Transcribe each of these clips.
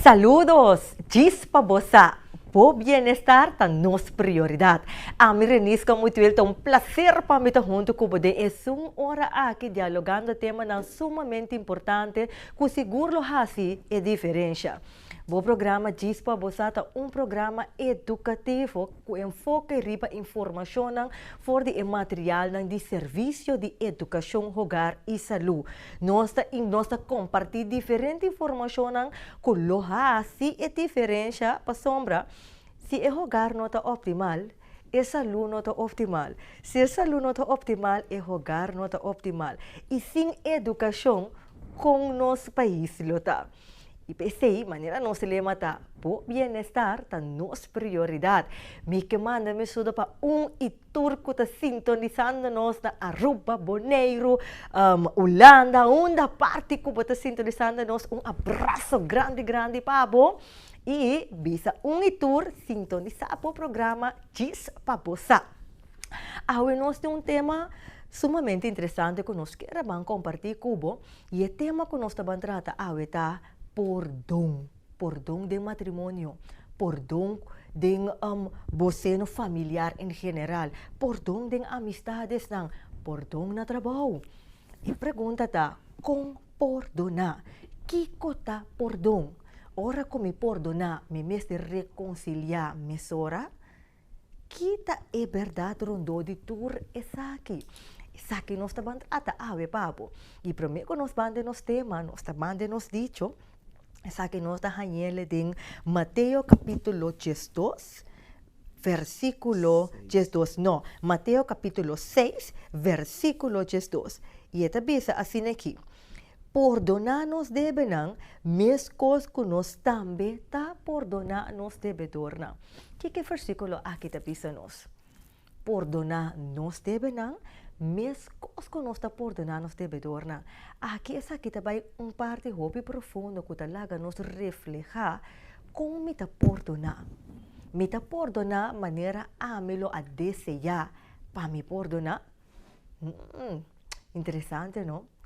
Saludos! Djis pa bo sa, bo bienestar ta nos prioridad. Ami Renisca Mutuel ta un placer pa mi ta hunto cu bo den esun ora aki dialogando temanan sumamente importante cu sigur lo haci e diferencia. Bo programa Djis pa bo sa ta un programa edukativo ku enfoke riba informashonnan for di e materialnan di Servisio di Edukashon Hogar i Salú. Nos ta nos ta kompartí diferente informashonnan ku lo hasi e diferensha pasobra si e hogar no ta optimal, e salú no ta optimal. Si e salú no ta optimal, e hogar no ta optimal. I sin edukashon, kon nos pais lo ta? I p'esei, manera nos lema ta, Bo bienestar ta nos prioridat. Mi ke manda mi suda pa un i tur ku ta sintonisando nos na Aruba, Boneiru, Hulanda, unda parti ku bo ta sintonisando nos, un abraso grandi grandi pa bo i bisa un i tur sintonisá bo programa Djis pa Bo Sa. Awe nos tin un tema sumamente interesante ku nos kier a ban kompartí ku bo. I e tema ku nos ta ban trata awe ta pordon. Pordon den matrimonio, pordon den bo seno familiar en general, pordon den amistadesnan, pordon na trabou. E pregunta ta, kon pordoná? Kiko ta pordon? Ora ku mi pordoná, mi mester rekonsiliá mesora? Ki ta e bèrdat rondó di tur esaki? Esaki nos ta ban trata awe pa bo. I promé ku nos ban den nos tema, nos ta ban den nos dicho, esaki nos ta hañ'el den Mateo kapítulo diesdos, versíkulo diesdos, no, Mateo kapítulo seis, versíkulo diesdos. I e ta bisa asin'aki, Pordoná nos debenan, meskos ku nos tambe ta pordoná nos debedornan. Kiko e versíkulo aki ta bisa nos? Pordoná nos debenan, meskos ku nos ta pordoná nos debedornan. Aki esaki ta bai un parti hopi profundo ku ta laga nos reflehá kon mi ta pordoná. Mi ta pordoná manera ami lo a deseá pa mi pordoná? Interesante no?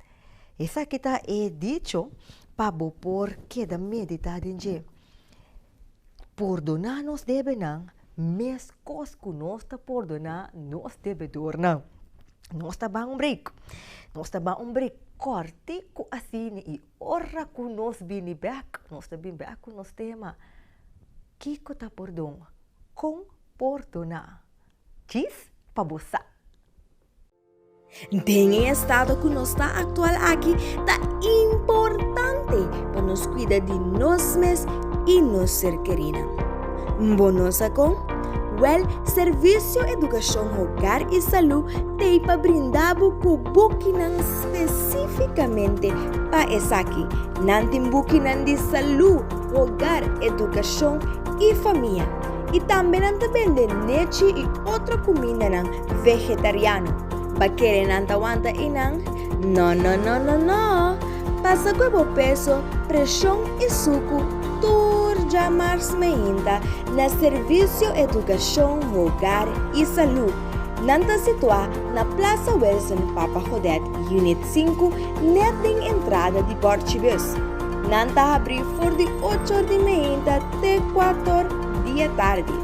Esaki ta e dicho pa bo por keda meditá den dje. Pordoná nos debenan meskos ku nos ta pordoná nos debedornan. Nos ta ban un break. Nos ta ban un break kòrtiku asina i ora ku nos bini bèk, nos ta bin bèk ku nos tema, Kiko ta pordon? Kon pordoná? Djis pa bo sa. Den e estado ku nos ta aktual aki ta importante pa nos kuida di nos mes i nos ser kerinan. Bo no sa kon? Wèl, Servisio Edukashon Hogar i Salú t'ei pa brinda bo ku bukinan spesífikamente pa esaki. Nan tin bukinan di salú, hogar, edukashon i famia. I tambe nan ta bende nechi i otro kumindanan vegetariano. Ba kere nan ta wanta einan? No, no, no, no, no! Pasa ku e bo peso, preshon i suku tur djamars meinta na Servisio Edukashon Hogar i Salú. Nan ta situá na Plaza Wilson Papa Godet, Unit 5, nèt den entrada di Bòrchibus. Nan ta habrí for di ocho or di meinta te kuator di atardi.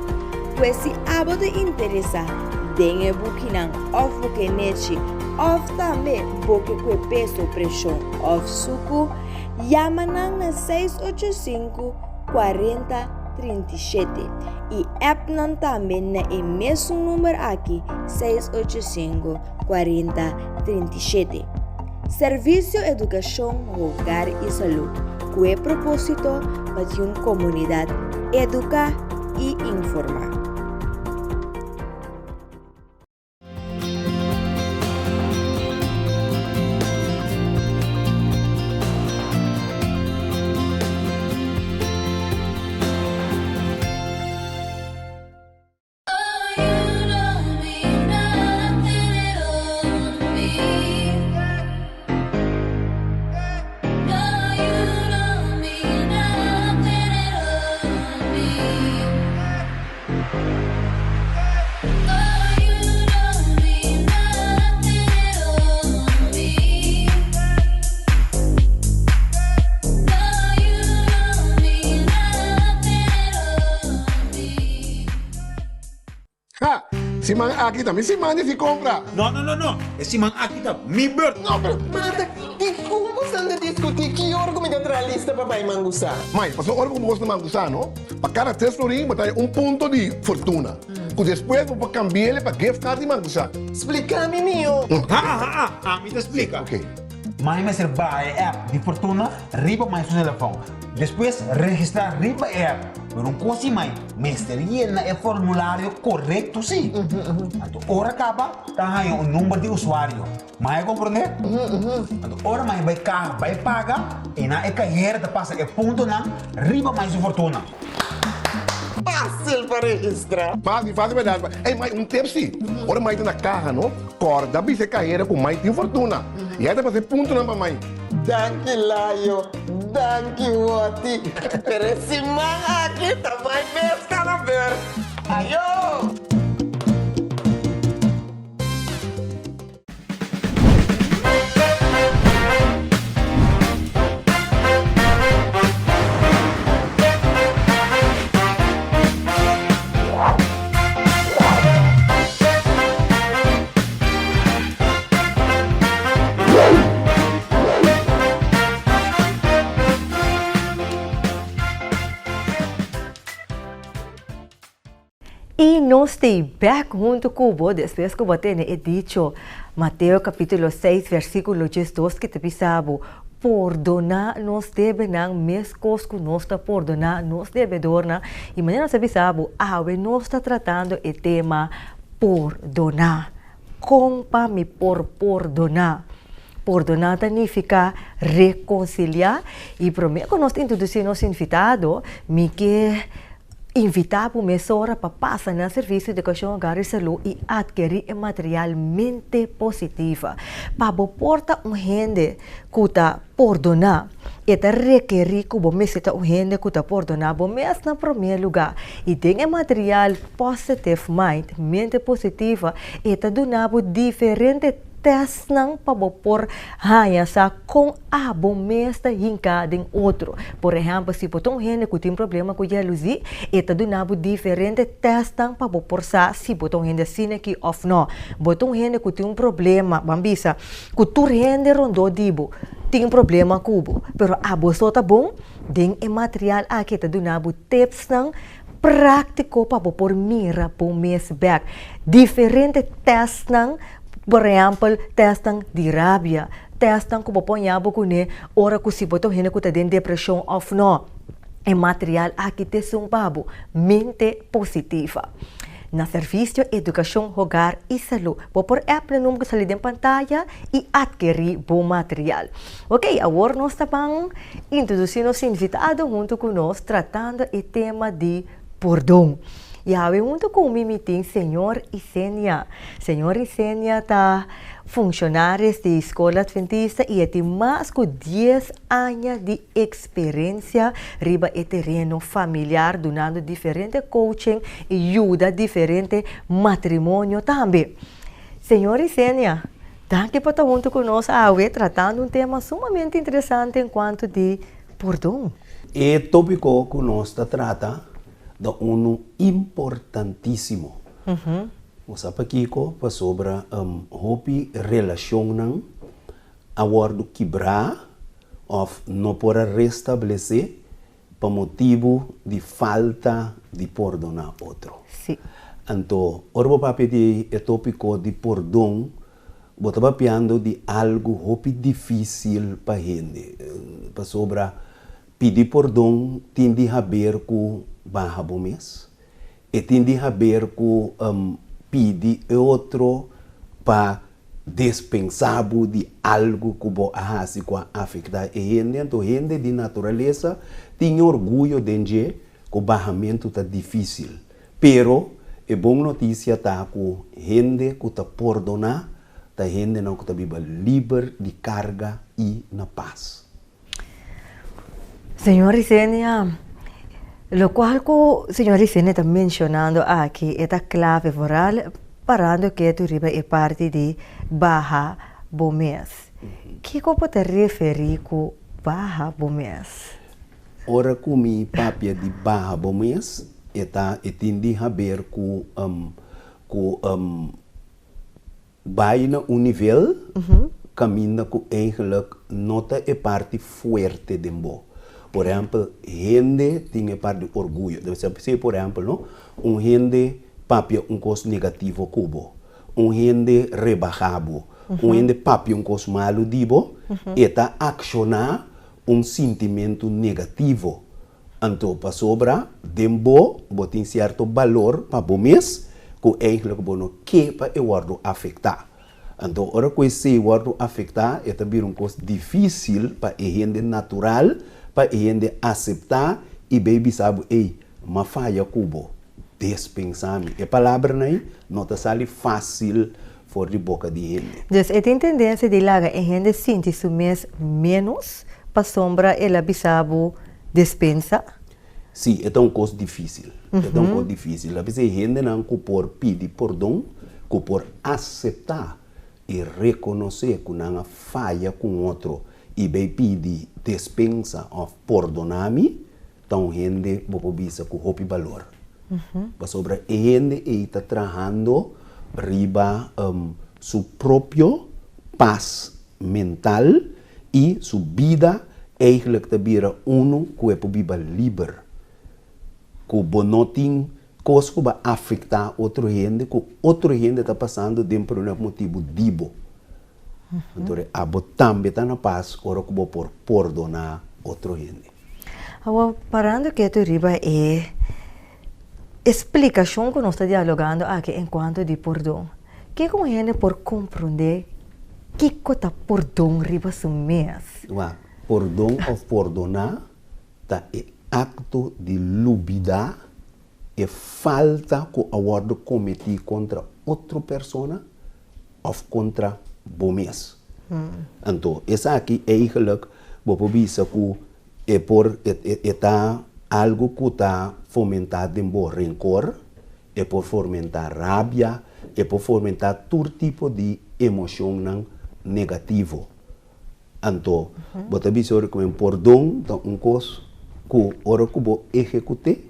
Pues si abo ta interesá den e bukinan òf bo ke nechi òf tambe bo ke kue peso, preshon òf suku, yama nan na 685 40 37 i app nan tambe na e mesun number aki 685 40 37. Servisio Edukashon Hogar i Salú ku e propósito pa tin un komunidat eduká i informá. Ha! Siman aki ta mi siman di si compra! No, no, no, no! E siman aki ta mi beurt! No, pero. Mata, dikon bo san ta diskutí ki ora ku mi ta traha lista pa bai mangusá? Mai, pasobra ora ku bo gosta mangusá, no? Pa kada tres florin bo ta haña un punto di fortuna, ku despues bo por kambi'el pa gift card di mangusá. Splika mi mihó. Ha, ha, ha! Ami ta splika. Oké. Mai mester baha e app di Fortuna riba mai su telefòn. Despues registrá riba e app. Pero un kos si mai, mester yena e formulario korekto si. Anto ora kaba ta haña un number di usuario. Mai a komprondé? Anto ora mai bai kaha bai paga, einan e kahera ta pasa e puntonan riba mai su Fortuna. Fásil pa registrá. Fásil, fásil pa dar. Ey, mai, un tip si. Ora mai ta na kaha, no, kòrda bisa e kahera ku mai tin fortuna. I ei ta pasa e puntonan pa mai. Danki Layo, danki Wòti. Pero e siman aki ta mai mes kalaber. Ayo! I nos t'ei bèk huntu ku bo despues ku bo a tene e dicho Mateo kapítulo seis versíkulo diesdos ki ta bisa bo, Pordoná nos debenan meskos ku nos ta pordoná nos debedornan. I manera nos a bisa bo, awe nos ta tratando e tema pordoná. Kon pa mi por pordoná? Pordoná ta nifiká rekonsiliá. I promé ku nos introdusí nos invitado, mi ke invitá bo mesora pa pasa na Servisio di Edukashon Hogar i Salú i atkerí e material Mente Positiva. Pa bo por ta un hende ku ta pordoná, e ta rekerí ku bo mester ta un hende ku ta pordoná bo mes na promé lugá. I den e material Positive Mind, Mente Positiva, e ta duna bo diferente tèstnan pa bo por haña sa kon abo mes ta hinká den otro. Por ehèmpel, si bo ta un hende ku tin problema ku yalusí, e ta duna bo diferente tèstnan pa bo por sa si bo ta un hende asina aki òf nò. Bo ta un hende ku tin un problema, ban bisa, ku tur hende rondó di bo tin problema ku bo, pero abo so ta bon, den e material aki e ta duna bo tipsnan práktiko pa bo por mira bo mes bèk. Diferente tèstnan, por ehèmpel tèstnan di rabia, tèstnan ku bo por haña bo kuné ora ku si bo ta un hende ku ta den depreshon òf nò. E material aki ta esun pa bo mente positiva. Na Servisio Edukashon Hogar i Salú bo por app na number ku sali den pantaya i atkerí bo material. Ok, awor nos ta ban Introdusí nos invitado huntu ku nos tratando e tema di pordon. I awe huntu ku mi mi tin señor Isenia. Señor Isenia ta funshonaris di Skol Adventista i e tin mas ku dies aña di eksperensia riba e tereno familiar dunando diferente coaching i yuda diferente matrimonio tambe. Señor Isenia. Danki pa ta huntu ku nos awe tratando un tema sumamente interesante en kuantu di pordon. E tópiko ku nos ta trata ta unu importantísimo. Bo sa pakiko? Pasobra hopi relashonnan a wòrdu kibrá òf no por a restablesé pa motibu di falta di pordoná otro. Sí. Anto, ora bo papia di e tópiko di pordon, bo ta papiando di algu hopi difísil pa hende, pasobra pidi pordon tin di haber ku baha bo mes, E tin di haber ku pidi e otro pa despensá bo di algu ku bo a hasi ku a afektá e hende. Anto hende di naturalesa tin e orguyo den dje ku bahamentu ta difísil. Pero e bon notisia ta ku hende ku ta pordoná ta hendenan ku ta biba liber di karga i na pas. Señor Isenia, locual cu señor Isenia ta mencionando aki e ta clave vooral parando ketu riba e parti di baha bo mes. Kico bo ta referi cu baha bo mes? Ora cu mi papia di baha bo mes e ta e tin di haber cu. Ku bai na un nivel kaminda ku eigenlijk no ta e parti fuerte den bo. Por ehèmpel, hende tin e parti di orguyo. Debe ser p'esei, por ehèmpel, no, un hende papia un kos negativo ku bo, un hende rebahá bo, un hende papia un kos malu di bo, e ta akshoná un sintimentu negativo. Anto pasobra den bo, bo tin sierto balor pa bo mes ku eigenlijk bo no ke pa e wòrdu afektá. Anto ora ku esei wòrdu afektá e ta bira un kos difísil pa e hende natural pa e hende aseptá i bei bisa bo, ey, m'a faya ku bo, despensá mi. E palabranan ei no ta sali fásil for di boka di hende. Dus e tin tendensia di laga e hende sinti su mes ménos pasobra el a bisa bo despensa? Sí, e ta un kos difísil. E ta un kos difísil. A p'esei hendenan ku por pidi pordon, ku por aseptá i rekonosé ku nan a faya ku un otro i bai pidi despensa òf pordoná mi, ta un hende bo por bisa ku hopi balor. Pasobra e hende ei ta trahando riba su propio pas mental i su bida eigenlijk ta bira unu ku e por biba liber. Ku bo no tin kos ku ba afektá otro hende, ku otro hende ta pasando den problema pa motibu di bo. Anto abo tambe ta na pas ora ku bo por pordoná otro hende. Awor, parando ketu riba e splikashon ku nos ta dialogando aki enkuanto di pordon, kiko un hende por komprondé kiko ta pordon riba su mes? Wak, pordon òf pordoná ta e akto di lubidá e falta ku a wòrdu kometí kontra otro persona òf kontra bo mes. Anto esaki eigenlijk bo por bisa ku e por e ta algu ku ta fomentá den bo renkor, e por fomentá rabia, e por fomentá tur tipo di emoshonnan negativo. Anto bo ta bisa ora ku men pordon ta un kos ku ora ku bo ehekut'é,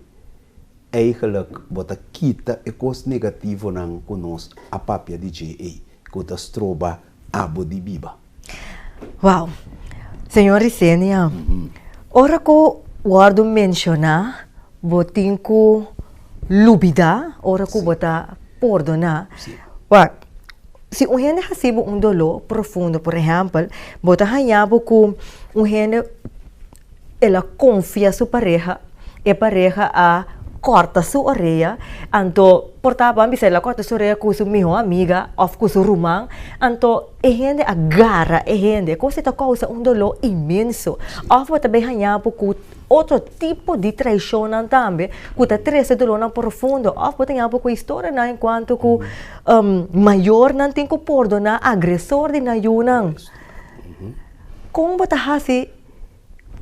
Eigenlijk bo ta kita e kos negativonan ku nos a papia di dje ei, ku ta stroba abo di biba. Wow! Señor Risenia, ora ku wòrdu menshoná bo tin ku lubidá ora ku bo ta pordoná. Wak, si un hende hasi bo un doló profundo, por ehèmpel, bo ta haña bo ku un hende El a konfia su pareha, e pareha a kòrta su orea, anto por ta ban bisa el a kòrta su orea ku su mihó amiga òf ku su ruman, anto e hende a gara e hende, e kos ei ta kousa un doló inmenso. Òf bo ta bai haña bo ku otro tipo di traishonnan tambe ku ta trese dolónan profundo, òf bo ta haña bo ku historianan enkuanto ku mayornan tin ku pordoná agresor di nan yunan. Kon bo ta hasi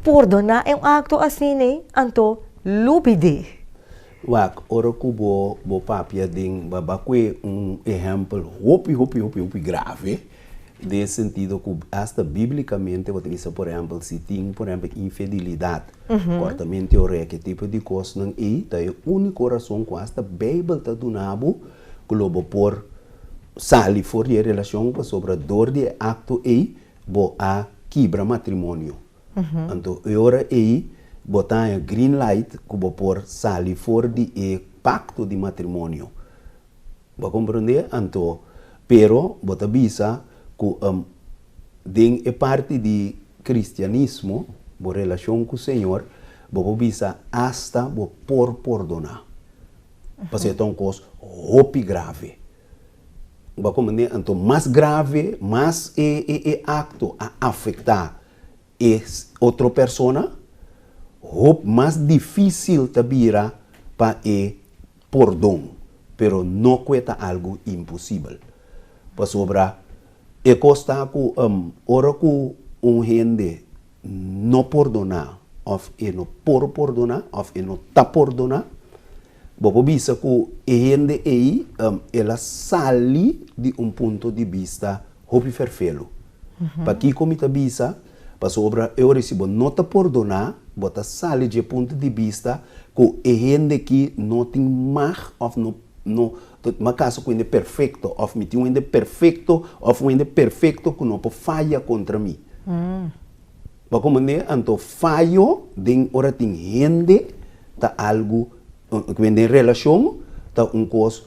Pordoná e un akto asina, anto lubid'é. Wak, ora ku bo bo papia den baba kue un ehèmpel hopi hopi hopi hopi grave, den e sentido ku asta bíblikamente bo ta bisa por ehèmpel si tin por ehèmpel infidelidat, kòrtamento di orea, ke tipo di kosnan ei ta e úniko rason ku asta Beibel ta duna bo ku lo bo por sali for di e relashon pasobra dor di e akto ei bo a kibra matrimonio. Anto e ora ei bo ta haña green light ku bo por sali for di e pakto di matrimonio. Bo a komprondé? Anto, pero bo ta bisa ku den e parti di kristianismo, bo relashon ku Señor, bo por bisa asta bo por pordoná. Pasobra e ta un kos hopi grave. Bo a comprende? Anto mas grave, mas e e e acto a afecta e otro persona, hop mas dificil ta bira pa e pordon, pero no cu e ta algo imposibel. Pasobra e cos ta cu ora cu un hende no pordona of e no por pordona of e no ta pordona, Bo por bisa ku e hende ei el a sali di un punto di bista hopi ferfelu. Pakiko mi ta bisa? Pasobra e ora si bo no ta pordoná, bo ta sali dje punto di bista ku e hende ki no tin mag òf no no m'a kasa ku hende perfekto òf mi tin un hende perfekto òf un hende perfekto ku no por faya kontra mi. Bo a komprendé? Anto fayo den ora tin hende ta algu ku den relashon ta un kos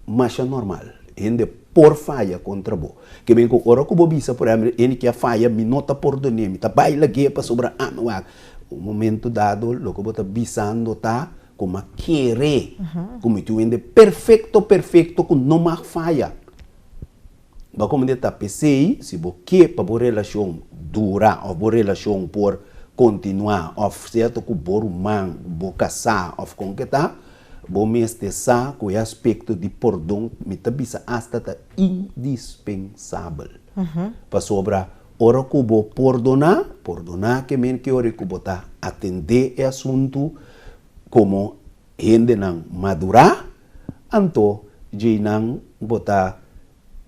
masha normal. Hende por faya kontra bo. Ke men ku ora ku bo bisa por ehèmpel hende ke a faya mi no ta pordoné, mi ta bai lag'é pasobra ami wak. Un momento dado loke bo ta bisando ta ku mi a kere ku mi tin un hende perfekto perfekto ku no mag faya. Bo a komende ta p'esei si bo ke pa bo relashon dura òf bo relashon por kontinuá òf sea ta ku bo ruman, bo kasá òf kon ke ta, bo mester sa ku e aspekto di pordon mi ta bisa asta ta indispensabel. Pasobra ora ku bo pordoná, pordoná ke men ke ora ku bo ta atendé e asuntu komo Hendenan madurá, anto djeinan bo ta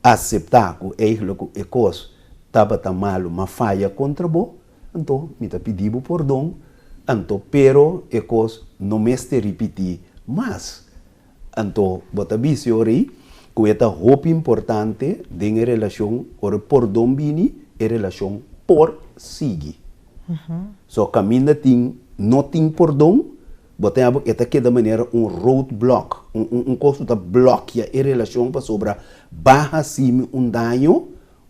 aseptá ku eigentlik ku e kos tabata malu ma faya kontra bo, anto mi ta pidi bo pordon, anto pero e kos no mester ripití mas. Anto bo ta bisa e ora ei ku e ta hopi importante den e relashon ora e pordon bini e relashon por sigui. So kaminda tin no tin pordon Bo ta yama e ta keda manera un roadblock, un un un kos ku ta blòkia e relashon pasobra ba hasi mi un daño,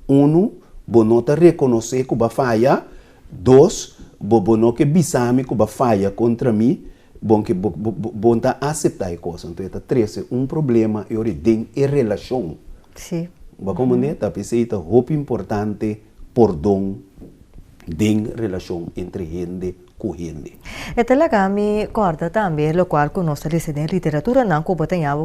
unu, bo no ta rekonosé ku bo a faya, dos, bo bo no ke bisa mi ku bo a faya kontra mi, bo ke bo bo bo no ta aseptá e kos. Anto e ta trese un problema e ora den e relashon. Sí. Bo a komprendé? Ta p'esei ta hopi importante pordon den relashon entre hende ku hende. E ta laga mi kòrda tambe lokual ku nos ta lesa den literaturanan ku bo ta ña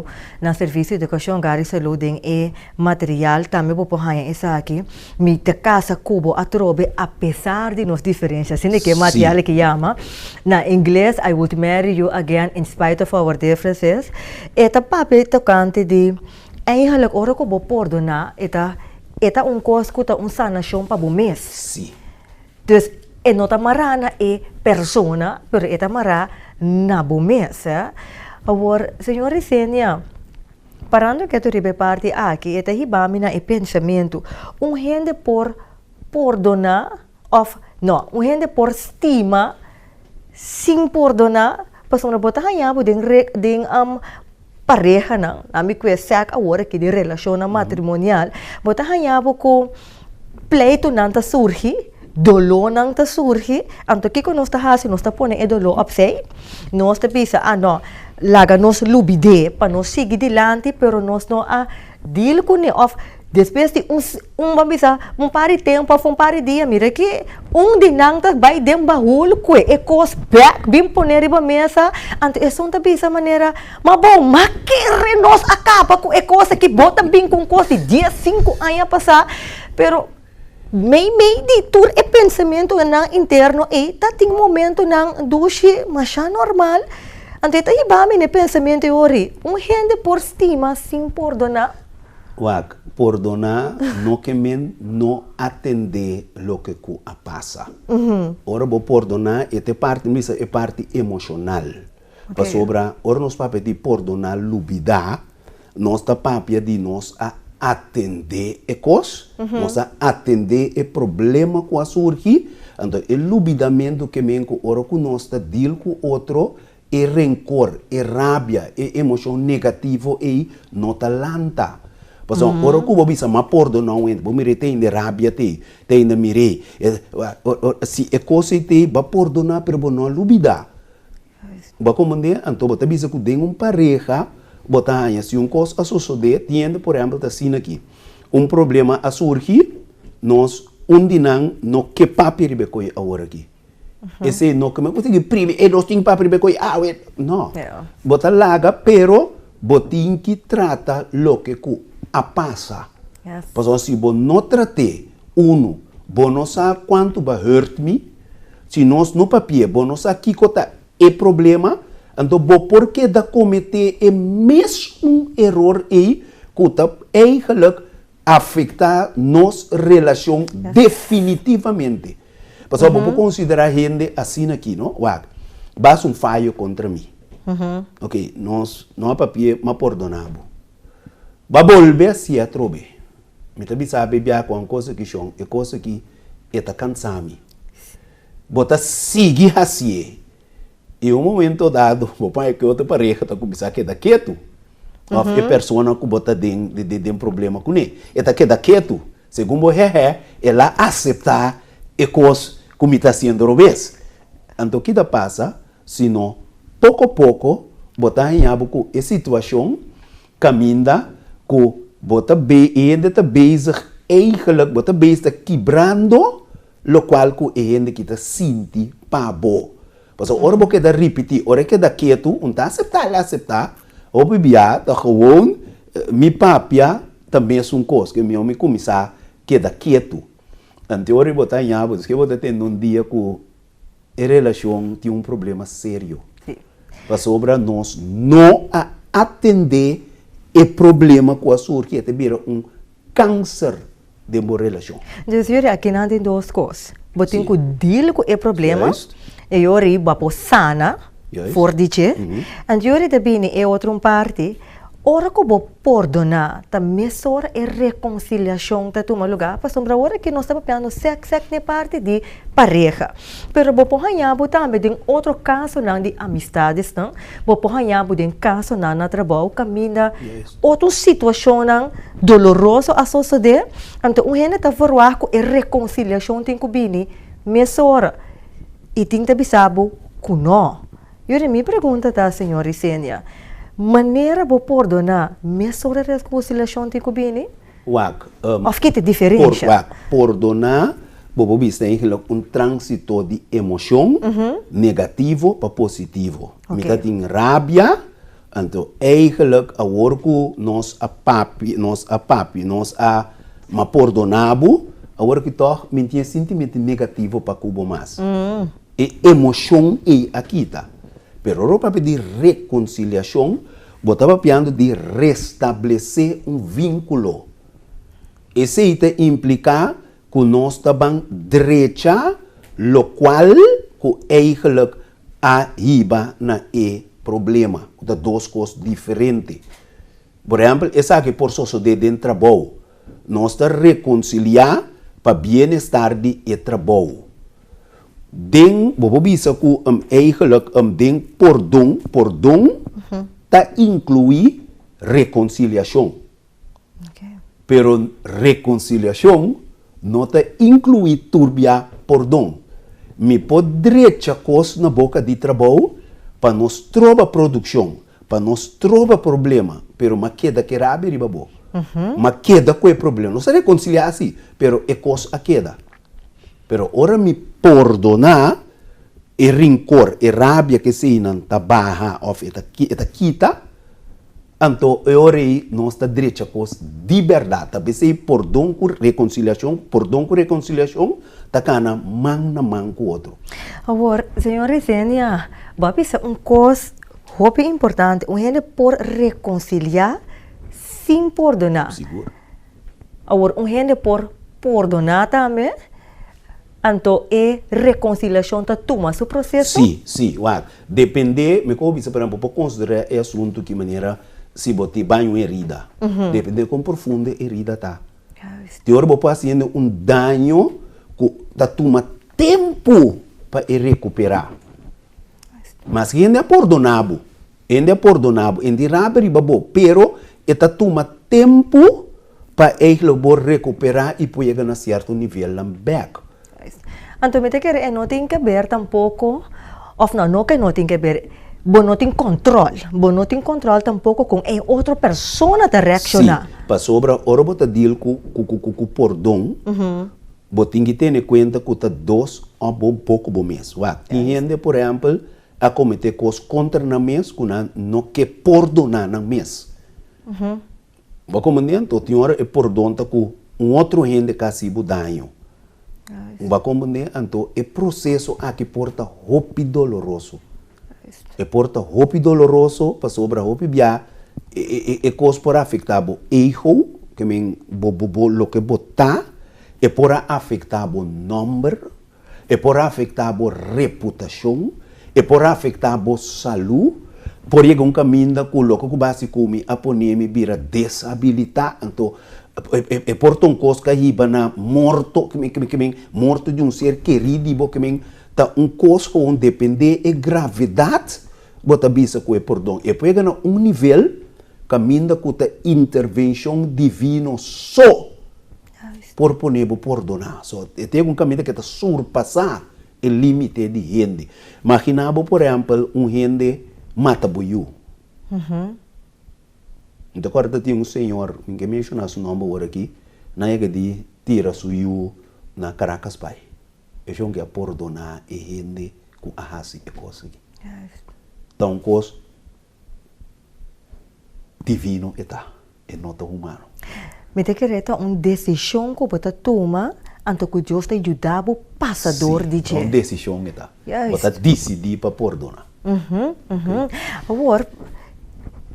na Servisio Edukashon Hogar i Salú den e material tambe bo por haña esaki, Mi ta kasa ku bo atrobe apesar di nos diferensia, asina ke e material aki yama na ingles I would marry you again in spite of our differences. E ta papia tokante di eigenlijk ora ku bo pordoná e ta e ta un kos ku ta un sanashon pa bo mes. Dus e no ta mará na e persona, pero e ta mará na bo mes. Awor, señor Risenia, parando ketu riba e parti aki, e ta hiba mi na e pensamentu, un hende por pordoná òf no, un hende por stima sin pordoná? Pasobra bo ta haña bo den den parehanan, ami ku e sèk awor aki di relashonnan matrimonial, bo ta haña bo ku pleitonan ta surgi, dolónan ta surgi, anto kiko nos ta hasi? Nos ta pone e doló opzij, nos ta bisa, ah no, laga nos lubid'é pa nos sigui dilanti, pero nos no a deal kuné òf despues di un un ban bisa un par di tempu òf un par di dia mira ki un di nan ta bai den bahul kue e kos bèk bin pone riba mesa, anto esun ta bisa manera Ma bo, ma kere nos a kaba ku e kos aki? Bo ta bin ku un kos di dies, sinku aña pasá, pero mei mei di tur e pensamentunan interno ei ta tin momentunan dushi masha normal. Anto e ta hiba mi na e pensamentu ei ori, un hende por stima sin pordoná? Wak, pordoná no ke men no atendé loke ku a pasa. Ora bo pordoná e ta e parti, mi bisa e parti emoshonal. Pasobra ora nos papia di pordoná lubidá, nos ta papia di nos a atendé e kos, nos a atendé e problema ku a surgi, anto e lubidamentu ke men ku ora ku nos ta deal ku otro, e renkor, e rabia, e emoshon negativo ei no ta lanta. Pasobra ora ku bo bisa m'a pordoná un hende, bo mira e ta hende rabia t'ei, ta hende mir'é, si e kos ei t'ei, bo a pordoná pero bo no a lubidá. Bo a komprendé? Anto bo ta bisa ku den un pareha bo ta haña si un kos a sosodé, tin hende por ehèmpel ta asina aki, un problema a surgi, nos un di nan no ke papia riba e koi awor aki. Esei no ke bo sigui primi, e nos tin papia riba e koi awe. No. Bo ta laga pero bo tin ki trata loke ku a pasa. Pasobra si bo no trat'é, unu, bo no sa kuantu bo a hurt mi, Si nos no papia, bo no sa kiko ta e problema, anto bo por keda kometé e mesun eror ei ku ta eigenlijk afektá nos relashon definitivamente. Pasobra bo por konsiderá hende asina aki, no? Wak, bo hasi un fayo kontra mi. Oke, nos no a papia, m'a pordoná bo. Bo a bolbe hasié atrobe. Mi ta bisa bo e biaha ku un kos aki shon, e kos aki e ta kansa mi. Bo ta sigui hasié. I un momento dado bo paña ku e otro pareha ta kuminsá keda ketu. Òf e persona ku bo ta den den problema kuné. E ta keda ketu. Segun bo hèhè, el a aseptá e kos ku mi ta hasiendo robes. Anto ki ta pasa si no poko poko bo ta haña bo ku e situashon kaminda ku bo ta be e hende ta bezig eigenlijk bo ta bezig ta kibrando lokual ku e hende ki ta sinti pa bo. Pasobra ora bo keda ripití, ora e keda ketu, un ta aseptá el a aseptá, hopi bia ta gewoon mi papia ta mesun kos ke mi kuminsá keda ketu. Anto ora bo ta haña bo, diske bo ta tende un dia ku e relashon tin un problema serio. Pasobra nos no a atendé e problema ku a surgi, e ta bira un kanser den bo relashon. Dus yori akinan tin dos kos. Bo tin ku deal ku e problema, e yori bo a por sana for di dje. Anto yori ta bini e otro un parti, ora ku bo pordoná ta mesora e rekonsiliashon ta tuma lugá, pasobra ora ki nos ta papiando sèk sèk na e parti di pareha. Pero bo por haña bo tambe den otro kasonan di amistadesnan, bo por haña bo den kasonan na trabou kaminda otro situashonnan doloroso a sosodé, anto un hende ta verwagt ku e rekonsiliashon tin ku bini mesora i tin ta bisa bo ku nò. Yuri, mi pregunta ta, señor Isenia, manera bo pordoná mesora rekonsiliashon tin ku bini? Wak, Of ki ta e diferensha? Wak, pordoná, bo por bisa eigenlijk un tránsito di emoshon negativo pa positivo. Mi ta tin rabia, anto eigenlijk awor ku nos a papia, nos a papia, nos a ma pordoná bo, awor ki tòg mi tin e sintimentu negativo pa ku bo mas. E emoshon ei a kita. Pero ora bo papia di rekonsiliashon, Bo ta papiando di restablesé un vínkulo. Esei ta impliká ku nos ta ban drecha lokual ku eigelijk a hiba na e problema, ku ta dos kos diferente. Por ehèmpel, esaki por sosodé den trabou. Nos ta rekonsiliá pa bienestar di e trabou. Den, bo por bisa ku eigenlijk den pordon, pordon ta inkluí rekonsiliashon. Pero rekonsiliashon no ta inkluí tur bia pordon. Mi por drecha kos na boka di trabou pa no stroba produkshon, pa no stroba problema, pero m'a keda ke rabia riba bo. M'a keda ku e problema. Nos a rekonsiliá si, pero e kos a keda. Pero ora mi pordoná, e rinkor, e rabia ku eseinan ta baha òf e ta e ta kita, anto e ora ei nos ta drecha kos di bèrdat. Ta p'esei pordon ku rekonsiliashon, pordon ku rekonsiliashon ta kana man na man ku otro. Awor, señor Risenia, bo a bisa un kos hopi importante, un hende por rekonsiliá sin pordoná. Sigur. Awor, un hende por pordoná tambe, anto e rekonsiliashon ta tuma su proseso? Sí, sí, wak. Dependé, mi komo bisa, por ehempel, bo por konsiderá e asuntu ki manera si bo tin baña un herida. Dependé kon profundo e herida ta. Tin ora bo por hasi hende un daño ku ta tuma tempu pa e rekuperá. Maske hende a pordoná bo, Hende a pordoná bo, hende rabia riba bo, pero e ta tuma tempu pa eigenlijk bo rekuperá i por yega na sierto nivelnan bèk. Anto mi ta kere e no tin ke ber tampoko, òf no, no ke no tin ke ber, bo no tin kòntròl, bo no tin kòntròl tampoko kon e otro persona ta reakshoná. Sí, pasobra ora bo ta deal ku ku pordon, bo tin ki tene kuenta ku ta dos òf bo un poko bo mes. Wak, tin hende por ehèmpel a kometé kos kontra nan mes ku nan no ke pordoná nan mes. Bo a komprendé? Anto tin ora e pordon ta ku un otro hende ka hasi bo daño. Bo a komprendé? Anto e proseso aki por ta hopi doloroso. E por ta hopi doloroso pasobra hopi bia e kos por afektá bo ego, ke men bo bo loke bo ta, e por a afektá bo nòmber, E por afektá bo reputashon, e por afektá bo salú. Por yega un kaminda ku loke ku bo hasi ku mi a pone mi bira deshabilitá, anto e por ta un kos ku a hiba na morto, ke men morto di un ser kerí di bo, ke men ta un kos ku dependé e gravedat bo ta bisa ku e pordon. E por yega na un nivel kaminda ku ta intervenshon divino so por pone bo pordoná. So, e ta yega un kaminda ku e ta surpasá e límite di hende. Maginá bo, por ehèmpel, un hende mata bo yu. Mi ta kòrda tin un señor, mi ke menshoná su nòmber awor aki, nan yega di tira su yu na Caracas bai. E shon ke a pordoná e hende ku a hasi e kos aki. Ta un kos divino e ta, e no ta humano. Mi ta kere ta un desishon ku bo ta tuma anto ku Dios ta yuda bo pasa dor di dje. Si, ta un desishon e ta. Bo ta disidí pa pordoná. Awor,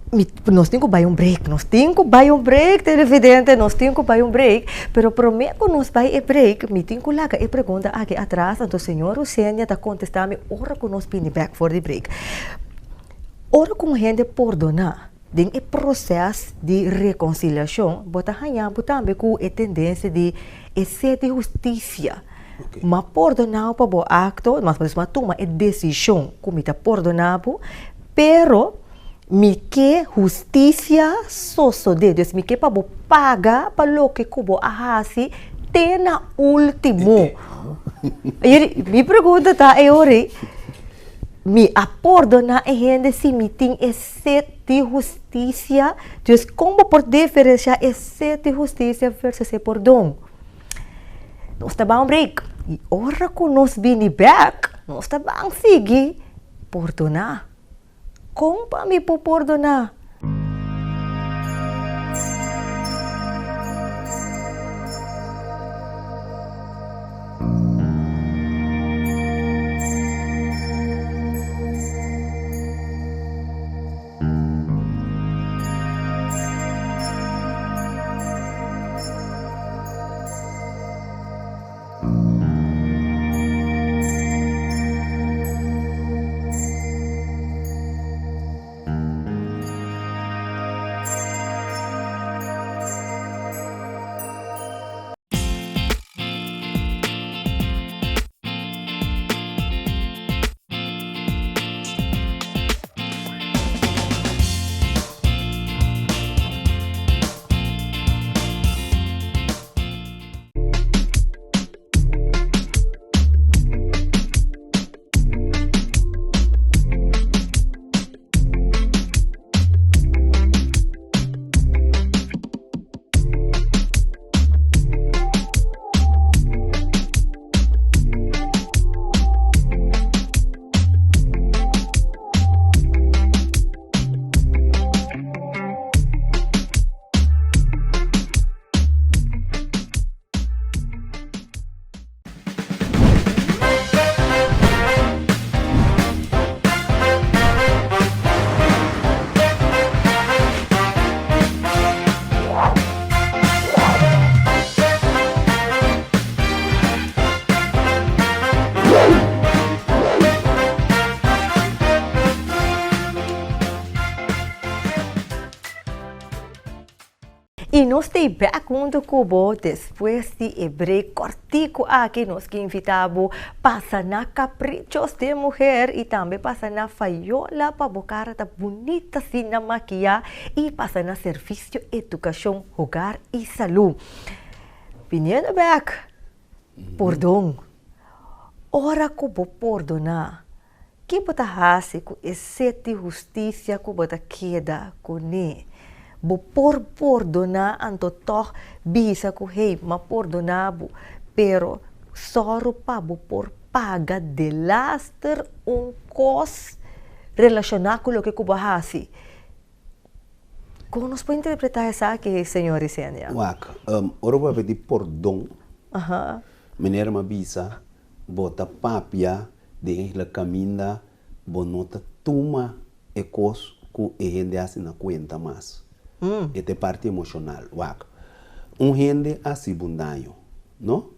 mi, nos tin ku bai un break, nos tin ku bai un break, televidente, nos tin ku bai un break. Pero promé ku nos bai e break, mi tin ku laga e pregunta aki atras, anto señor Rosenia ta kontestá mi ora ku nos bini bèk for di break. Ora ku un hende pordoná, den e proses di rekonsiliashon, bo ta haña bo tambe ku e tendensia di e set di hustisia. M'a pordoná bo pa bo akto, mas bo a tuma e desishon ku mi ta pordoná bo, pero mi ke hustisia sosodé. Dus mi ke pa bo paga pa loke ku bo a hasi te na último. Mi pregunta ta e ora ei. Mi a pordoná e hende si mi tin e set di hustisia? Dus kon bo por diferensiá e set di hustisia versus e pordon? Nos ta ban un break i ora ku nos bini bèk nos ta ban sigui pordoná. Kon pa mi por pordoná? I nos ta bek huntu ku bo despues di e break kòrtiku aki. Nos ke invitá bo pasa na Caprichos de Mujer i tambe pasa na Fayola pa bo kara ta bunita asina makiá i pasa na Servisio Edukashon Hogar i Salú. Biniendo bek, pordon. Ora ku bo pordoná, Ki bo ta hasi ku e set di hustisia ku bo ta keda kuné? Bo por pordoná anto tòg bisa ku hey, m'a pordoná bo, pero sòru pa bo por paga delaster un kos relashoná ku loke ku bo a hasi. Kon nos por interpretá esaki, señor Isenia? Wak, ora bo a pidi pordon, meneer m'a bisa bo ta papia Den la kaminda bo no ta tuma e kos ku e hende hasi na kuenta mas. E ta e parti emoshonal. Wak, un hende a hasi bo un daño, no?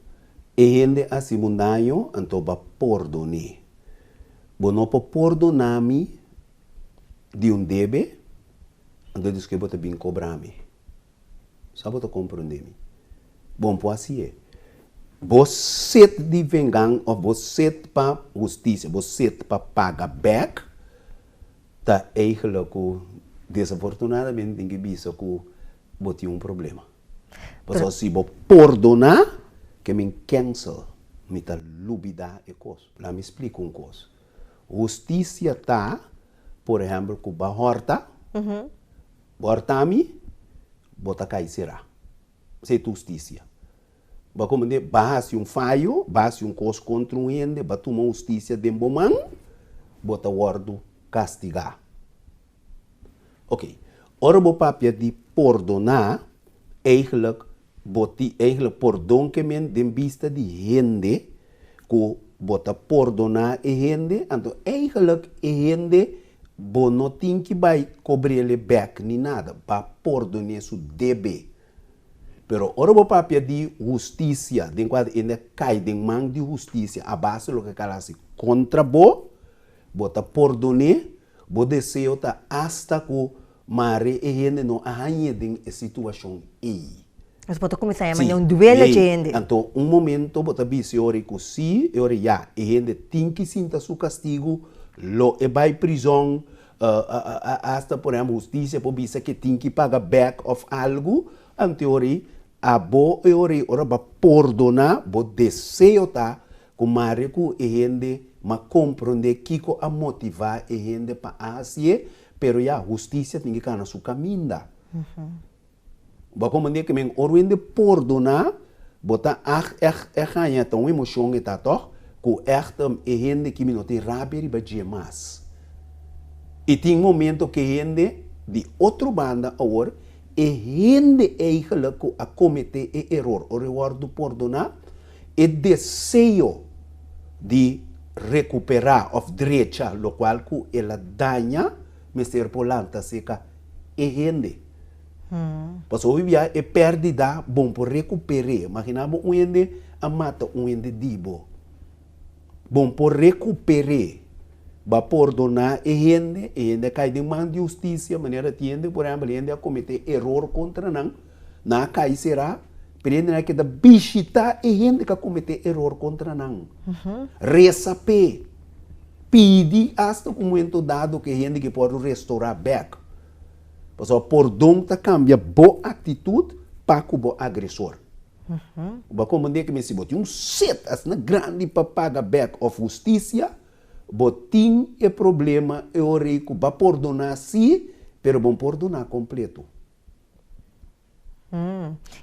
E hende a hasi bo un daño, anto bo a pordon'é. Bo no por pordoná mi. di un debe, anto despues bo ta bin kobra mi. Sa bo ta komprondé mi? Bon por hasi e. Bo set di vengan òf bo set pa hustisia, bo set pa paga bèk, ta eigenlijk ku desafortunadamente tin ki bisa ku bo tin un problema. Pasobra si bo pordoná, ke men cancel, mi ta lubidá e kos. Laat mi splika un kos. Hustisia ta, por ehèmpel, ku bo a hòrta, bo hòrta mi, bo ta kai será. Esei ta hustisia. Bo a komprendé? Bo a hasi un fayo, bo a hasi un kos kontra un hende, bo a tuma hustisia den bo man, bo ta wòrdu kastigá. Oké, ora bo papia di pordoná, eigenlijk bo tin eigenlijk pordon ke men den bista di hende ku bo ta pordoná e hende, anto eigenlijk e hende bo no tin ki bai kobr'el bèk ni nada, ba pordon'é su debe. Pero ora bo papia di hustisia, den kua hende a kai den man di hustisia a base loke kal hasi kontra bo, bo ta pordon'é, bo deseo ta asta ku mare e hende no a hañ'é den e situashon ei. Nos bo ta kuminsá yama un duelo dje hende. Anto un momento bo ta bisa e ora ku si, e ora ya, e hende tin ki sinta su kastigu, lo e bai prizòn, hasta por ehempel hustisia por bisa ke tin ki paga bèk òf algu, anto e ora ei abo e ora ei ora bo a pordoná, bo deseo ta ku mare ku e hende ma komprondé kiko a motivá e hende pa a hasié, pero ya hustisia tin ki kana su kaminda. Bo a komprendé ke men ora un hende pordoná, bo ta ègt ègt ègt haña ta un emoshon e ta tòg, ku ègt e hende ki mi no tin rabia riba dje mas. I tin momento ku e hende di otro banda awor, e hende eigelijk ku a kometé e eror ora e wòrdu pordoná, e deseo di rekuperá òf drecha lokual ku el a daña mester por lanta seka e hende. Pasobra hopi bia e pèrdida bon por rekuper'é. Imaginá bo un hende a mata un hende di bo. Bon por rekuper'é. Bo a pordoná e hende, e hende a kai den man di hustisia, manera tin hende por ehèmpel hende a kometé eror kontra nan, nan a kai será, pero e hendenan a keda bishitá e hende ku a kometé eror kontra nan. Resa p'e. Pidi asta ku un momento dado ku e hende ke por restorá bèk. Pasobra pordon ta kambia bo aktitut pa ku bo agresor. Bo a komprendé ke si bo tin un set asina grandi pa paga bèk òf hustisia, bo tin e problema e ora ei ku bo a pordoná sí, pero bo no pordoná kompleto.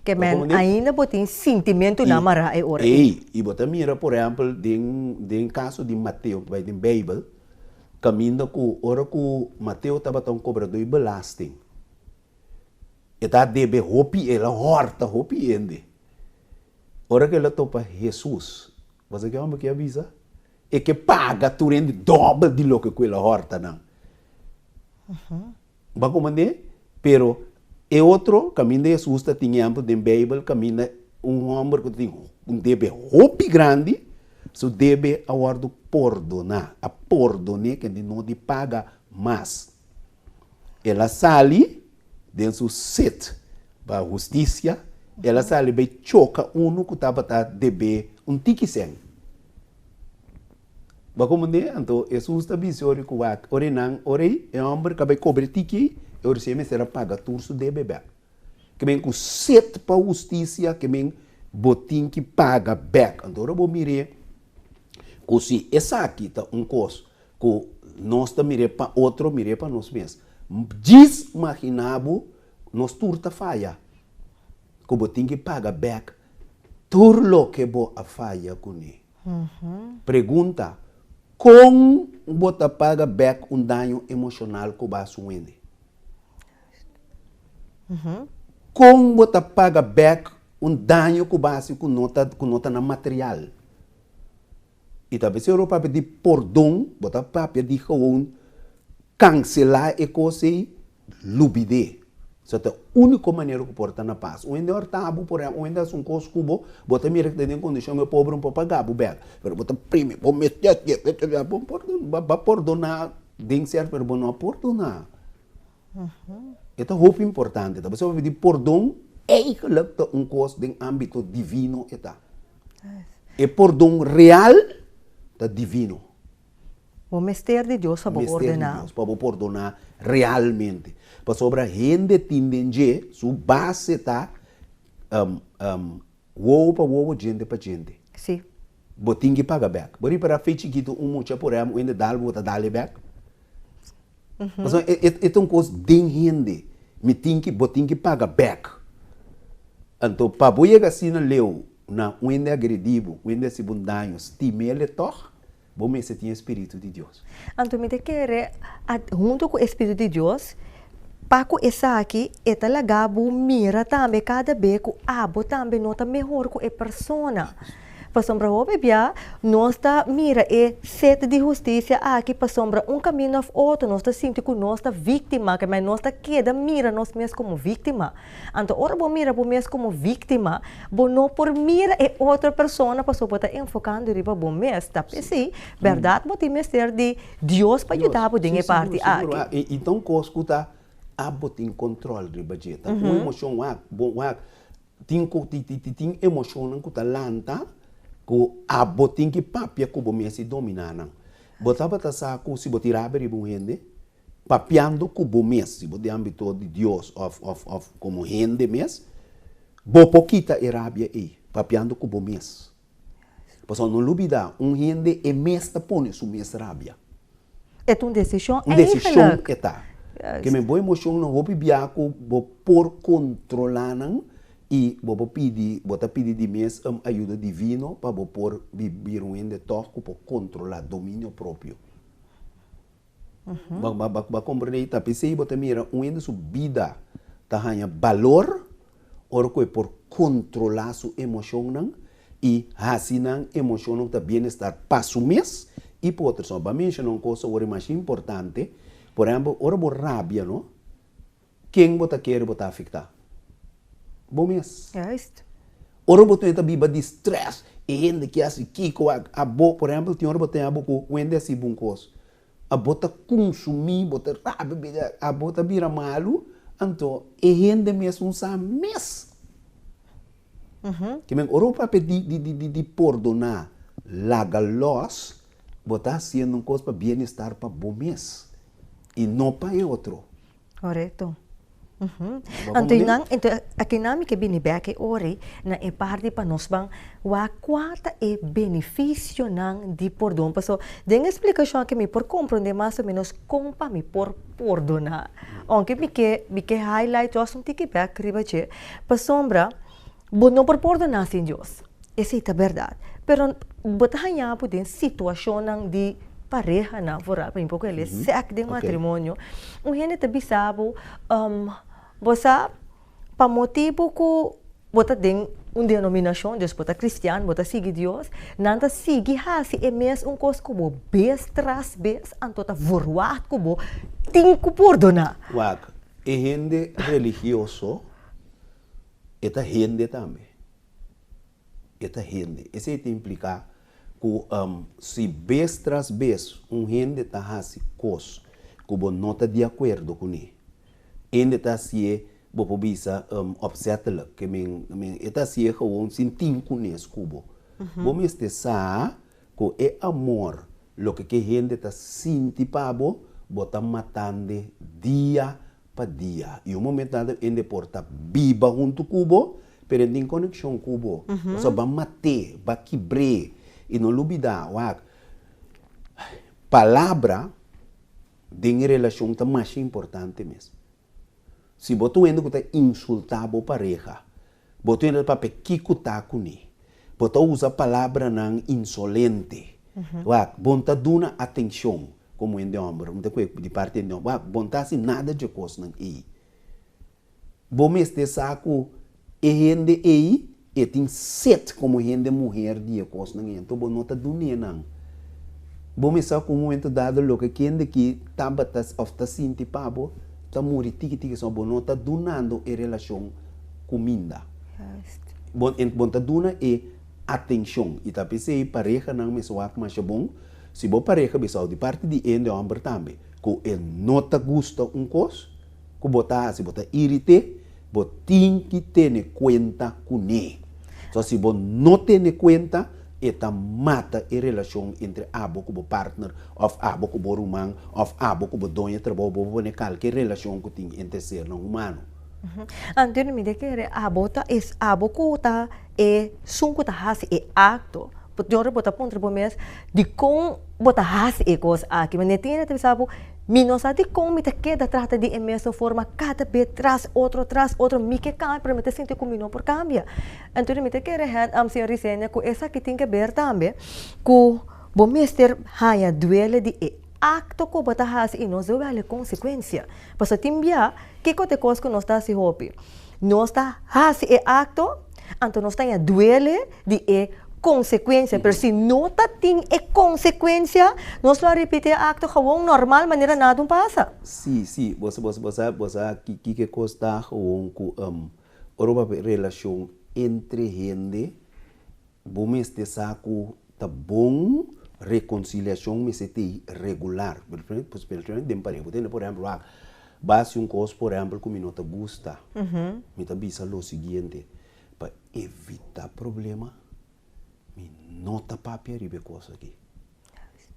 Ke men ainda bo tin sintimentunan mará e ora ei. Ei, i bo ta mira por ehèmpel den den kaso di Mateo, bai den Beibel, kaminda ku ora ku Mateo tabata un kobradó di belasting, e ta debe hopi, el a hòrta hopi hende. Ora ku el a topa Hesus, bo sa ki hòmber ki a bisa? E ke paga tur hende dòbel di loke ku el a hòrta nan. Bo a komand'é? Pero e otro kaminda Hesus ta tin ehèmpel den Beibel kaminda un hòmber ku ta tin un debe hopi grandi, su debe a wòrdu pordoná, a pordon'é kende no di paga mas. El a sali den su set pa hustisia, el a sali bai choka unu ku tabata deb'é un tiki sèn. Bo a komprendé? Anto Hesus ta bisa ora ku wak, ora nan, ora ei e hòmber ka bai kobra e tiki ei, e ora si e mester a paga tur su debe bèk. Ke men ku set pa hustisia, ke men bo tin ki paga bèk. Anto ora bo mir'é ku si esaki ta un kos ku nos ta mir'é pa otro, mir'é pa nos mes. Djis maginá bo, nos tur ta faya, ku bo tin ki paga bèk tur loke bo a faya kuné. Pregunta, Kon bo ta paga bèk un daño emoshonal ku bo a hasi un hende? Kon bo ta paga bèk un daño ku bo a hasi ku no ta ku no ta na material? I ta bisa ora bo papia di pordon, bo ta papia di gewoon kanselá e kos ei, Lubid'é. Esei ta e úniko manera ku por ta na pas. Un hende hòrta bo, por ehèmpel, un hende hasi un kos ku bo, bo ta mira ku ta den kondishon ku e pobre no por paga bo bèk. Pero bo ta primi, bo mester, bo por, bo a pordoná. den sèrt pero bo no a pordoná. E ta hopi importante. Ta pasobra pidi pordon eigenlijk ta un kos den ámbito divino e ta. E pordon real ta divino. Bo mester di Dios pa bo Mester di ordená. Dios pa bo pordoná realmente. Pasobra hende tin den dje, su base ta wowo pa wowo, djente pa djente. Sí. Bo tin ki paga bèk. Bo ripará fe chikitu un mucha por ehèmpel un hende dal bo, bo ta dal e bèk. Pasobra e ta un kos den hende. Mi tin ki, bo tin ki paga bèk. Anto pa bo yega asina leu na un hende agredí bo, un hende hasi bo un daño, stim'el e tòg, Bo mester tin e spiritu di Dios. Anto mi ta kere a hunto ku e spiritu di Dios, pa ku esaki e ta laga bo mira tambe kada be ku abo tambe no ta mehor ku e persona. Pasobra hopi bia nos ta mira e set di hustisia aki pasobra un kaminda òf otro nos ta sinti ku nos ta víktima, ke nos ta keda mira nos mes komo víktima. Anto ora bo mira bo mes komo víktima, bo no por mira e otro persona pasobra bo ta enfokando riba bo mes. Ta p'esei, bèrdat bo tin mester di Dios pa yuda bo den e parti aki. I ta un kos ku ta abo tin kontròl riba dje. Ta un emoshon wak, bo wak, tin ku tin emoshonnan ku ta lanta ku abo tin ki papia ku bo mes i dominá nan. Bo tabata sa ku si bo tin rabia riba un hende, Papiando ku bo mes, si bo den ámbito di Dios òf òf òf komo hende mes, bo por kita e rabia ei, papiando ku bo mes. Pasobra no lubidá, un hende e mes ta pone su mes rabia. E ta un desishon Un desishon e ta. Ke men bo emoshonnan hopi bia ku bo por kontrolá nan i bo por pidi, bo ta pidi di mes ayuda divino pa bo por bira un hende tòg ku por kontrolá, dominio propio. Bo a komprendé? Ta p'esei bo ta mira un hende su bida ta haña balor ora ku e por kontrolá su emoshonnan i hasi nan emoshonnan ku ta bienestar pa su mes i pa otro. So, bo a menshoná un kos awor masha importante. Por ehèmpel, ora bo rabia, no, ken bo ta kere bo ta afektá? Bo mes. Juist. Ora bo ta biba di stress, e hende ke hasi kiko, abo, por ehempel, tin ora bo ten abo ku un hende hasi bo un kos, abo ta kunsumí, bo ta rabia, abo ta bira malu, anto e hende mes un sa mes. Ke men ora bo papia di di di di pordoná, laga lòs, bo ta hasiendo un kos pa bienestar pa bo mes i no pa e otro. Korekto. Anto i nan, anto aki nan mi ke bini bek e ora ei na e parti pa nos ban wak kua ta e benefisionan di pordon. Paso den e splikashon aki mi por komprondé mas o ménos kon pa mi por pordoná. Ounke mi ke mi ke highlight jòs un tiki bek riba dje, pasobra bo no por pordoná sin Dios. Esei ta bèrdat. Pero bo ta haña bo den situashonnan di parehanan foral, por ehempel ku el e sèk den matrimonio, un hende ta bisa bo, bo sa pa motibu ku bo ta den un denominashon, dus bo ta kristian, bo ta sigui Dios, nan ta sigui hasi e mes un kos ku bo bes tras bes, anto ta verwagt ku bo tin ku pordoná. Wak, e hende religioso e ta hende tambe. E ta hende. Esei ta impliká ku si bes tras bes un hende ta hasi kos ku bo no ta di akuerdo kuné, hende ta hasié, bo por bisa, opzettelijk, ke men e ta hasié gewoon sin tin kunes ku bo. Bo mester sa ku e amor, loke ke hende ta sinti pa bo, bo ta matand'e dia pa dia. I un momento dado hende por ta biba huntu ku bo, pero e tin konekshon ku bo. Pasobra ba mat'é, ba kibr'é. I no lubidá, wak, palabra den e relashon ta masha importante mes. Si bo ta un hende ku ta insultá bo pareha, bo ta un hende ta papia kiko ta kuné, bo ta usa palabranan insolente, wak, bo no ta duna atenshon Komo hende hòmber, mi ta kohe di parti hende hòmber, bo no ta hasi nada dje kosnan ei. Bo mester sa ku e hende ei, e tin set komo hende muher di e kosnan ei, anto bo no ta dun'é nan. Bo mester sa ku un momento dado loke kende ki tabata òf ta sinti pa bo ta muri tiki tiki, so bo no ta dunando e relashon kuminda. Bo no ta duna e atenshon. I ta p'esei parehanan mester wak masha bon. Si bo pareha bisa òf di parti di hende hòmber tambe ku e no ta gusta un kos ku bo ta hasi, bo ta irit'é, bo tin ki tene kuenta kuné. So si bo no tene kuenta, e ta mata e relashon entre abo ku bo partner òf abo ku bo ruman òf abo ku bo doño trabou, bo por pone kalke relashon ku tin entre sernan humano. Antonio, mi ta kere abo ta es abo ku ta e sun ku ta hasi e akto. Bo ta puntra bo mes dikon bo ta hasi e kos aki. Manera tin hende ta bisa bo, mi no sa dikon mi ta keda trata di e mesun forma kada be tras otro tras otro. Mi ke kambia pero mi ta sinti ku mi no por kambia. Anto mi ta kere hèt señor Risenia ku esaki tin ke ber tambe ku bo mester haña duele di e akto ku bo ta hasi i no zowel e konsekuensia. Pasobra tin bia kiko ta e kos ku nos ta hasi hopi? Nos ta hasi e akto, anto nos ta haña duele di e konsekuensia. Pero si no ta tin e konsekuensia, nos lo a ripiti e akto gewoon normal manera nada un pasa. Sí, sí, bo sa, bo sa, bo sa kiko e kos ta gewoon ku ora bo papia relashon entre hende, Bo mester sa ku ta bon rekonsiliashon mester tei regular. Spesialmente den pareha. Bo tende por ehèmpel wak, bo hasi un kos por ehèmpel ku mi no ta gusta. Mi ta bisa lo siguiente, pa evitá problema mi no ta papia riba e kos aki.